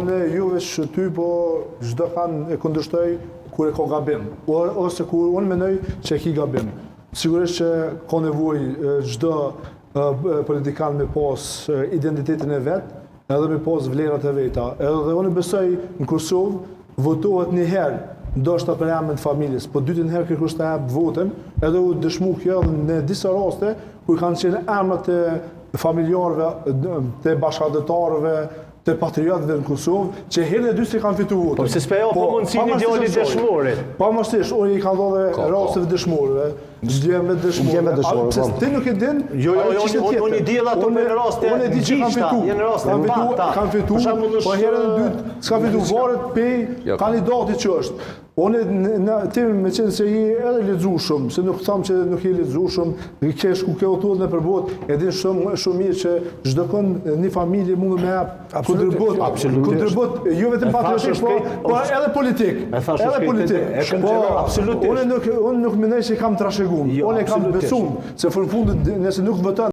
Unë jo veç ty, po çdo kan e kundërshtoj kur e ka gabim, ose kur unë mendoj që e ki gabim. Sigurisht që ka nevojë çdo politikan me pas identitetin e vet, edhe me pas vlerat e veta. Edhe unë besoj në Kosovë votohet një herë, ndoshta për emrin të familjes, po dytën herë kërkush ta jep votën, edhe u dëshmu kjo edhe në disa raste kur kanë qenë emrat e familjarëve, të bashkatdhetarëve, të patriotëve në Kosovë, që herën e dytë se kanë fitu votën. Po pse s'pe jap mundësinë idealit dëshmorit? Pavarësisht, unë i kam dhënë dhe rasteve dëshmorëve, djemve dëshmorëve. Djemve dëshmorëve, Pse po. ti nuk e din? Jo, jo, ajo jo, çështje unë- tjetër. unë i di edhe ato Unë- për raste Unë e di që kanë gjishta, fitu. janë raste Kanë fitu, pakta. kanë fitu, Për shembull, po është- herën e dytë s'ka fitu varet pej Jo, ka. kandidatit që është. Unë në, në ti me qenë se je edhe lexueshëm, se nuk tham që nuk je lexueshëm, ke shku ke udhëtuar nëpër botë, e din shumë shumë mirë që çdo kënd një familje mund me jap kontribut, kontribut jo vetëm E thash patriotik, është po, krejt- po edhe politik. E thash është Edhe krejt- politik. e kam Po, qenë- absolutisht. Unë nuk unë nuk mendoj se kam trashëguar. Jo, Unë e kam absolutisht. besuar se në fundit nëse nuk voton.